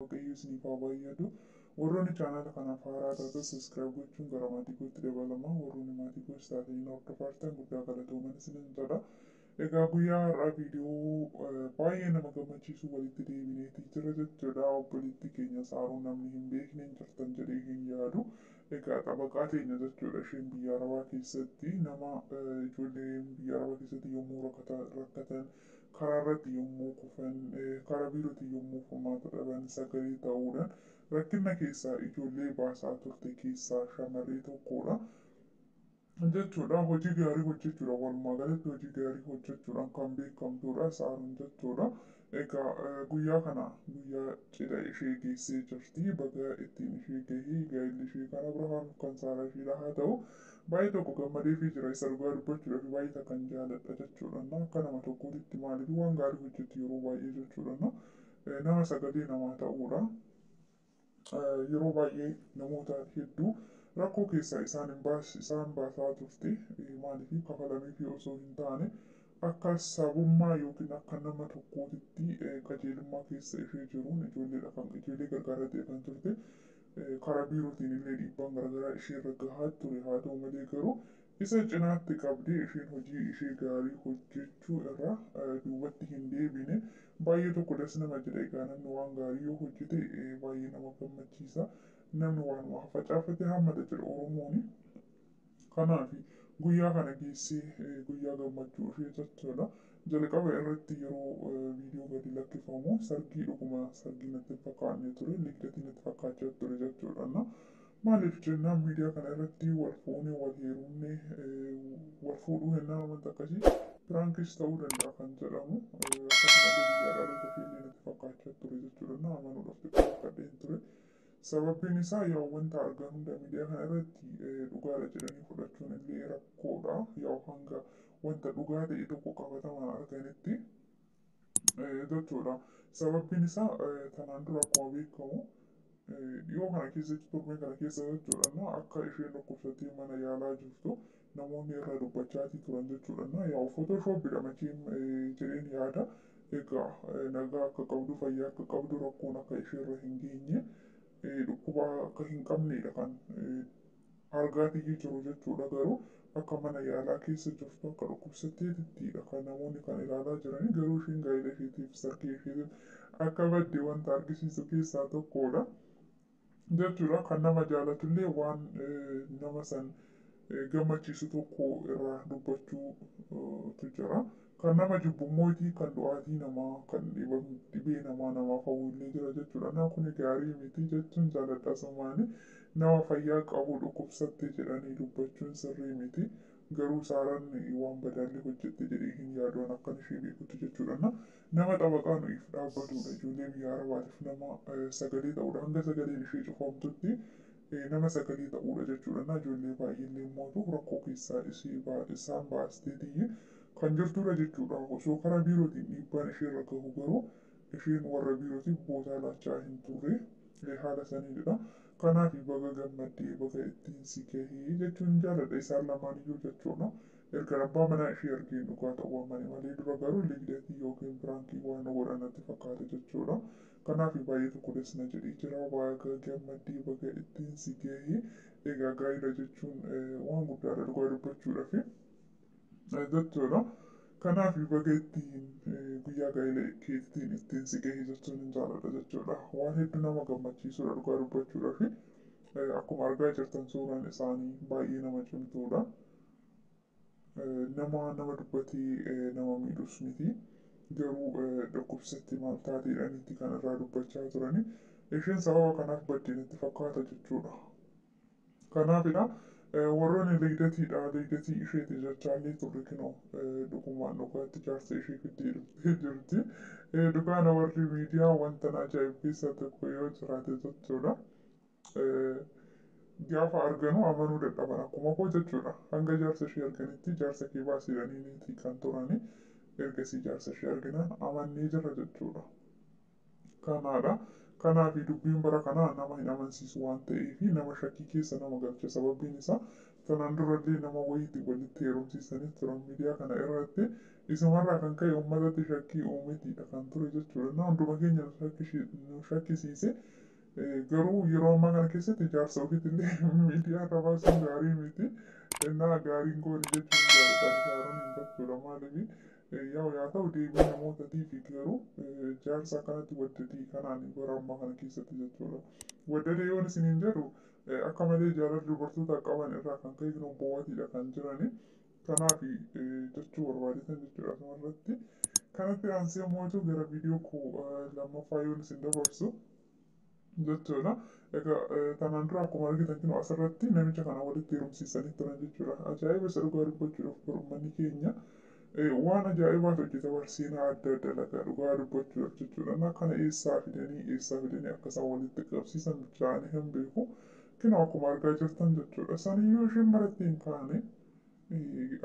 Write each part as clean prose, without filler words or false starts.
Waaqayyo isiniif haa baay'atu. Warroonni chaanaala kanaaf haaraa taatan subscribe gochuun gara maatii kootti dabalamaa. Warroonni maatii koos taatanii hordofartan guddaa galatoomaa isinin jedha. Egaa guyyaa har'aa viidiyoo baay'ee nama gammachiisu walitti deebineetii jira jechuudha. Obboleettii keenya Saaruu namni hin beekne hin jirtan jedhee hin yaadu. Egaa xabaqaa teenya jechuudha, isheen biyya Arabaa keessatti nama ijoolleen biyya Arabaa keessatti yommuu rakkatan, karaa irratti yommuu kufan, karaa biirootiin yommuu furmaata dhaban sagalee ta'uudhaan rakkina keessaa ijoollee baasaa turte keessaa shamarree tokkodha jechuudha. Hojii gaarii hojjechuudha. Walumaa galatti hojii gaarii hojjechuudhaan kan beekamtudha Saaruun jechuudha. Egaa guyyaa kana guyyaa cidha ishee geessee jirti. Baga ittiin ishee gahee, gaa'elli ishee kan Abrahaam kan Saaraa isheedha haa ta'u. Baay'ee tokko gammadeefii jira, isa dhugaa dubbachuudhaaf baay'ee kan jaaladha jechuudha. Akka nama tokkootitti maaliif waan gaarii hojjetti yeroo baay'ee jechuudha. Nama sagalee namaa ta'uudha. Yeroo baay'ee namoota hedduu rakkoo keessaa isaan isaan baasaa turte. Maaliif kafalameefii osoo hin taane akka sabummaa yookiin akka nama tokkootitti qajeelummaa keessa ishee jiruun ijoolleedha kan ijoollee gargaaraa ta'e kan turte. Karaa biirootiin illee dhiibbaan garaagaraa isheerra gahaa ture. Haa ta'u malee garuu isa cinaatti qabdee isheen hojii ishee gaarii hojjechuu irraa duubatti hin deebine. Baay'ee tokko das nama jedha. Egaa namni waan gaarii yoo hojjete baay'ee nama gammachiisa. Namni waanuma facaafate hammata jedha Oromooni. Kanaaf guyyaa kana geessee guyyaa gammachuu ishee jechuudha. Jalqaba irratti yeroo viidiyoo gadi lakkifamu sargii dhuguma sargii natti hin fakkaanne ture, ligdatii natti fakkaachaa ture jechuudha. Maaliif jennaan miidiyaa kana irratti wal fuunee wal heerumne wal fuudhuu hennaa wanta akkasii piraankis ta'uu danda'a kan jedhamu, akkasumallee biyya dhaloota isheellee natti fakkaachaa ture jechuudha. Amanuudhaaf xiqqoo rakkadheen ture. Sababbiin isaa yaa wanta argan hunda miidiyaa kana irratti dhugaadha jedhanii fudhachuun illee rakkoodha. Yaa hanga wanta dhugaa ta'e tokko qabatamaan arganitti jechuudha. Sababbiin isaa tanaan dura akkuma beekamu dhiyoo kana keessatti, torbee kana keessa jechuudha, akka isheen dhukkubsattee mana yaalaa jirtu namoonni irraa dubbachaatii turan jechuudha. Yaa footoshooppiidha machiin jedheen yaada. Egaa nagaa akka qabdu, fayyaa akka qabdu, rakkoon akka isheerra hin geenye, dhukkuba akka hin qabnedha kan argaatii jiru jechuudha. Garuu akka mana yaalaa keessa jirtu, akka dhukkubsatteetittidha kan namoonni kan ilaalaa jiranii. Garuu isheen gaa'ela isheetiif sargii isheetiif akka badde wanta argisiisu keessaa tokkodha jechuudha. Kan nama jaalatullee waan nama san gammachiisu tokko irraa dubbachuutu jira. Kan nama jibbummooti kan du'aatii namaa kan dhibee namaa namaaf hawwu jira jechuudha. Na kun gaarii miti jechuun jaaladha sumaani. Nama fayyaa qabu dhukkubsatte jedhanii dubbachuun sirrii miti. Garuu Saaraan waan badaallee hojjette jedhee hin yaadu akkan ishee beekutti jechuudha. Nama xabaqaa nuyiif dhaabbatudha. Ijoollee biyya Arabaatiif nama sagalee ta'udha. Hanga sagaleen ishee cufamtutti nama sagalee ta'udha jechuudha. Ijoollee baay'eellee mootu rakkoo keessaa isaan baasteetii kan jirtudha jechuudha. Osoo karaa biirootiin dhiibbaan isheerra gahu garuu isheen warra biirootiif bootaa laachaa hin turre haala saniidha. Kanaaf baga gammaddee, baga ittiin si gahee jechuun jaaladha isaan lamaan iyyuu jechuudha. Erga abbaa manaa ishee argeen dhugaa ta'uu amane malee dura garuu ligdatii yookiin piraankii waan godhan natti fakkaate jechuudha. Kanaaf baay'ee tokko das na jedhee jira. Baga gammaddee, baga ittiin si gahee. Egaa gaa'ela jechuun waan guddaadha dhugaa dubbachuudhaaf jechuudha. Kanaaf baga ittiin guyyaa gaa'ela keetiin ittiin si gahee jechuun hin jaaladha jechuudha. Waan hedduu nama gammachiisudha dhugaa dubbachuudhaaf. Akkuma argaa jirtan suuraan isaanii baay'ee nama cimtuudha. Nama nama dubbatee nama miidhus miti. Garuu dhukkubsatti maal taateedhaniitti kan irraa dubbachaa turani. Isheen sababa kanaaf badde natti fakkaata jechuudha. Kanaafidha warroonni ligdatiidha, ligdatii isheeti jechaallee turre, kinoo dhugumaan dhugaatti jaarsa ishee fiddee dhuftee jirti. Dhugaana warri miidiyaa wanta na ajaa'ibu keessaa tokko yoo jiraate jechuudha. Gaafa arganu amanuu dadhaban akkuma koo jechuudha. Hanga jaarsa ishee arganitti jaarsa kee baasiidhanii kan turani. Ergasii jaarsa ishee arginaan amannee jira jechuudha. Kanaadha. Kanaaf dubbiin bara kanaa nama hin amansiisu waan ta'eef nama shakkii keessa nama galcha. Sababbiin isaa tanaan durallee nama wayiitti walitti heerumsiisanii turan miidiyaa kana irratti. Isumarraa kan ka'e uummatatti shakkii uumetiidha kan ture jechuudha. Na hunduma keenya nu shakkisiise. Garuu yeroo ammaa kana keessatti jaarsa ofiitillee miidiyaa irra baasuun gaarii miti. Innaa gaariin goone jechuun jaalladha. Saaroon hin jechuudha. Maaliif yaa'u yaa ta'u deebii namootaatiif garuu jaarsa akkanatti waddadii kanaan bara ammaa kana keessatti jechuudha. Waddadee yoon isiniin jedhu akka malee jaalala dubartoota qaban irraa kan ka'e kun bowwatiidha kan jirani. Kanaaf jechuu barbaadetan jechuudha asumarratti. Kanatti aansee mootu gara viidiyoo koo lammaffaa yoon isin dabarsu jechuudha. Egaa tanaan dura akkuma argitan kun asirratti namicha kana walitti heerumsiisanii turan jechuudha. Ajaa'iba isa dhugaa dubbachuudhaaf uummanni keenya waan ajaa'ibaatu hojjeta barsiinaa adda adda laga dhugaa dubbachuudhaaf jechuudha. Na kana eessaa fidanii akka isaan walitti qabsiisan bilchaanii hin beeku. Kinoo akkuma argaa jirtan jechuudha. Saniyyuu isheen maratti hin kaane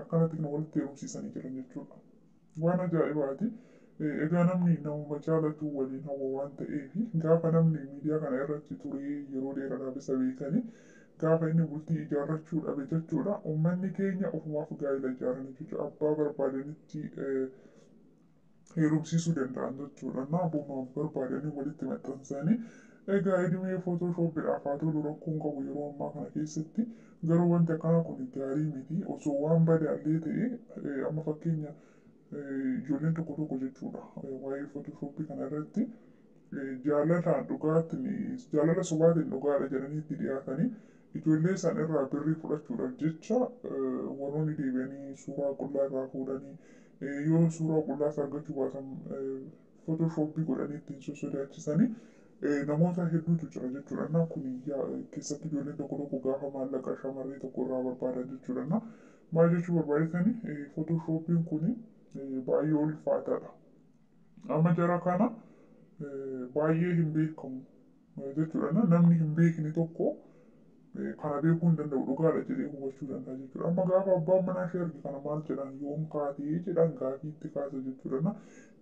akkanatti kan walitti heerumsiisanii jiran jechuudha. Waan ajaa'ibaati. Egaa namni namuma jaalatu waliin hawwa waan ta'eef gaafa namni miidiyaa kana irratti turee yeroo dheeraadhaaf isa beekanii gaafa inni bultii ijaarrachuu dhabe jechuudha. Uummanni keenya ofumaaf gaa'ela ijaaranii jechuudha. Abbaa barbaadanitti heerumsiisuu danda'an jechuudha. Na abbuma barbaadanii walitti maxxansanii egaa idimee footoshooppiidhaaf haa tolu rakkoon qabu yeroo ammaa kana keessatti garuu wanti akkanaa kun gaarii miti. Osoo waan badaallee ta'e amma fakkeenya ijoolleen tokko tokko jechuudha waa'ee footoshoppii kana irratti jaalalaan dhugaatiin jaalala sobaatiin dhugaadha jedhanii itti dhiyaatanii ijoollee isaan irraa birrii fudhachuudhaaf jecha warroonni deebi'anii suuraa qullaa irraa fuudhanii yoo suuraa qullaas argachuu baatan footoshoppii godhanii ittiin sossodaachisanii namoota hedduutu jira jechuudha. Na kun keessatti ijoolleen tokko tokko gaafa maallaqa shamarree tokko irraa barbaadan jechuudha. Na maal jechuu barbaadetanii footoshooppiin kun baay'ee ulfaataadha. Amma jara kana baay'ee hin beekamu jechuudha. Namni hin beekne tokko kana beekuu hin danda'u dhugaadha jedhee hubachuu danda'a jechuudha. Amma gaafa abbaan manaa ishee arge kana maal jedhan yoom kaatee jedhan gaafii itti kaasa jechuudha.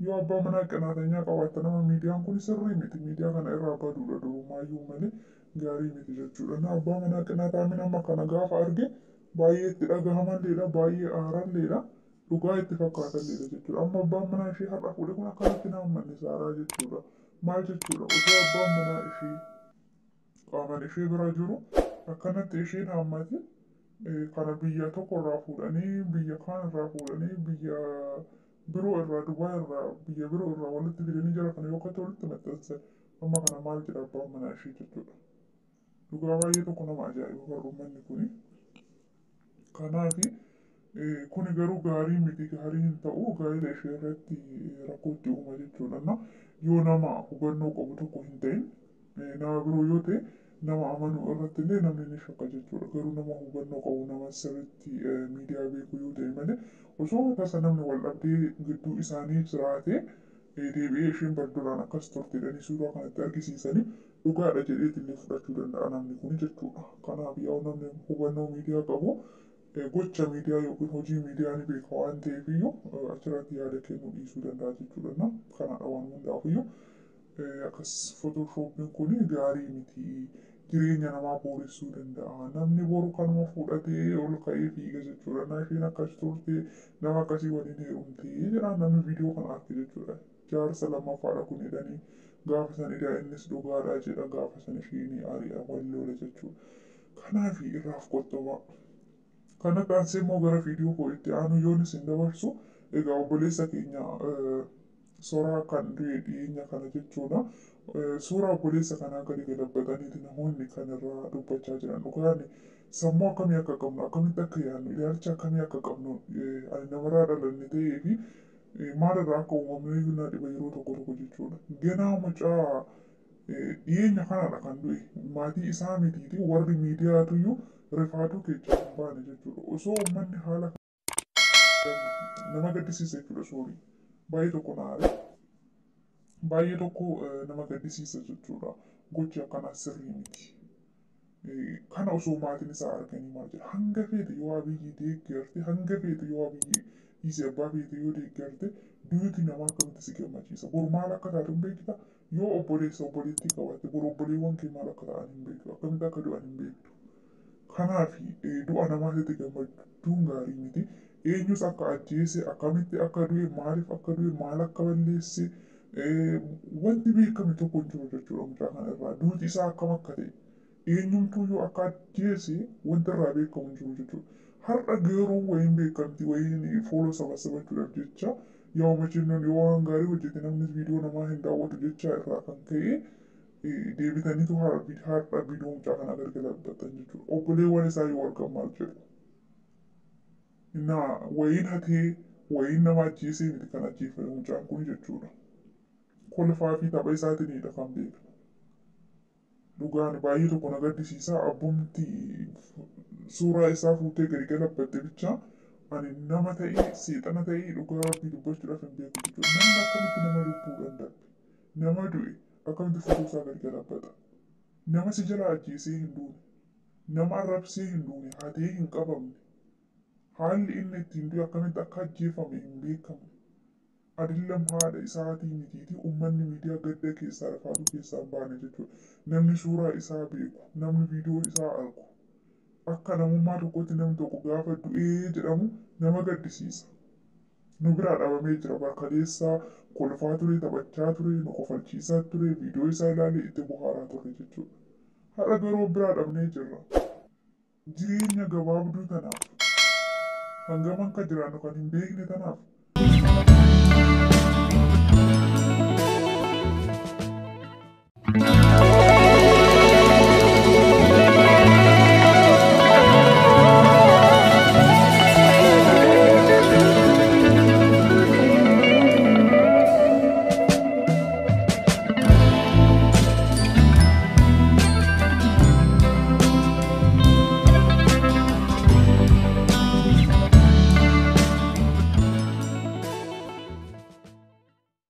Yoo abbaa manaa qinaatanyaa qabaatte nama miidiyaan kun sirrii miti. Miidiyaa kana irraa baduudha durumaayyuu malee gaarii miti jechuudha. Abbaa manaa qinaataa amma kana gaafa arge baay'ee itti dhagahamalleedha baay'ee aaralleedha. Dhugaa itti fakkaatalleedha jechuudha. Amma abbaan manaa ishee har'a fuudhe kun akkanatti na hammanne Saaraa jechuudha. Maal jechuudha osoo abbaan manaa ishee qaamaan ishee bira jiru akkanatti isheen hammate kana biyya tokko irraa fuudhanii biyya kaan irraa fuudhanii biyya biroo irraa Dubaay irraa biyya biroo irraa walitti fidanii jara kana yoo akkatti walitti maxxansan amma kana maal jedha abbaan manaa ishee jechuudha. Dhugaa baay'ee tokko nama ajaa'iba bara uummanni kuni. Kanaafi kuni garuu gaarii miti gaarii hin ta'u gaa'ela ishee irratti rakkoo itti uuma jechuudha. Yoo nama hubannoo qabu tokko hin ta'in nama biroo yoo ta'e nama amanuu irratti illee namni ni shakka jechuudha. Garuu nama hubannoo qabu nama sirriitti miidiyaa beeku yoo ta'e malee osoo tasa namni wal dhabdee gidduu isaanii jiraate deebi'ee isheen barduraan akkas turte jedhanii suuraa kanatti argisiisanii dhugaadha jedheet illee fudhachuu danda'a namni kun jechuudha. Kanaaf yaa'u namni hubannoo miidiyaa qabu gocha miidiyaa yookiin hojii miidiyaa ni beeka waan ta'eef iyyuu achirratti yaada kennuu dhiisuu danda'a jechuudha. Kanaadha waan hundaaf iyyuu akkas footoshooppiin kun gaarii miti. Jireenya namaa booressuu danda'a. Namni boru kanuma fudhatee ol ka'ee fiiga jechuudha. Na isheen akkas turte nama akkasii waliin heerumtee jedhaan namni viidiyoo kana arge jechuudha. Jaarsa lammaffaadha kun jedhanii gaafa san idaa innis dhugaadha jedha gaafa san isheen ari'a wal lola jechuudha. Kanaaf irraaf qottobaa. Kanatti aansee immoo gara viidiyoo koo itti aanu yoon isin dabarsu egaa obboleessa keenya Soraa kan du'e dhiyeenya kana jechuudha. Suuraa obboleessa kanaa gadi galabbataniiti namoonni kan irraa dubbachaa jiran. Dhugaan sammuu akkamii akka qabnu, akkamitti akka yaadnu, ilaalcha akkamii akka qabnu ani namarraa dhalanne ta'ee fi maalirraa akka uumamne iyyuu na dhiba yeroo tokko tokko jechuudha. Ganaa mucaa dhiyeenya kanadha kan du'e maatii isaa mitiiti warri miidiyaatu iyyuu rifaatuu keessaa hin baane jechuudha. Osoo uummanni haala nama gaddisiisa jechuudha soorii. Baay'ee tokko na aare. Baay'ee tokko nama gaddisiisa jechuudha. Gochi akkanaa sirrii miti. Kana osoo maatiin isaa arganii maal jedha hanga feete yoo Abiyyi deeggarte hanga feete yoo Abiyyi dhiisee abbaa feete yoo deeggarte duuti namaa akkamitti si gammachiisa. Boru maal akka taatu hin beekta yoo obboleessa obboleettii qabaatte boru obboleewwan kee maal akka ta'an hin beektu akkamitti akka du'an hin beektu. Kanaaf du'a namaatti gammachuun gaarii miti. Eenyus akka ajjeese, akkamitti akka du'e, maaliif akka du'e, maal akka balleesse wanti beekame tokko hin jiru jechuudha mucaa kana irraa. Duuti isaa akkam akka ta'e, eenyumtuyyuu akka ajjeese wanti irraa beekamu hin jiru jechuudha. Har'a garuu wayiin beekamtii wayiin fooloo sabasabachuudhaaf jecha, yaa machinnoon yoo waan gaarii hojjete namnis viidiyoo namaa hin daawwatu jecha irraa kan ka'e deebitaniitu har'a viidiyoo mucaa kanaa gargarabbatan jechuudha. Obboleewwan isaa yoo argan maal jedhu? Innaa wayiin hatee wayiin nama ajjeesee miti kan ajjeefame mucaan kun jechuudha. Kolfaa fi tapha isaatiinidha kan beeknu. Dhugaan baay'ee tokko na gaddisiisa, abbumti suuraa isaa fuutee gadi galabbatte bicha ani nama ta'ee seexana ta'ee dhugaa rabbii dubbachuudhaaf hin beeku jechuudha. Namni akkamitti nama lubbuudhaan darbe, nama du'e akkamitti footoo isaa gadi galabbata? Nama si jalaa ajjeesee hin duune, nama arrabsee hin duune, hatee hin qabamne, haalli inni ittiin du'e akkamitti akka ajjeefame hin beekamne. Adillam haadha isaatii mitiiti uummanni miidiyaa gadda keessaa rafaatu keessaa hin baane jechuudha. Namni suuraa isaa beeku, namni viidiyoo isaa argu. Akka namummaa tokkotti namni tokko gaafa du'ee jedhamu nama gaddisiisa. Nu biraa dhabamee jira, barkaleessaa kolfaa ture, taphachaa ture, nu kofalchiisaa ture, viidiyoo isaa ilaalee itti bohaaraa ture jechuudha. Har'a garuu biraa dhabnee jirra. Jireenya gabaabduu tanaaf hangam akka jiraannu kan hin beekne tanaaf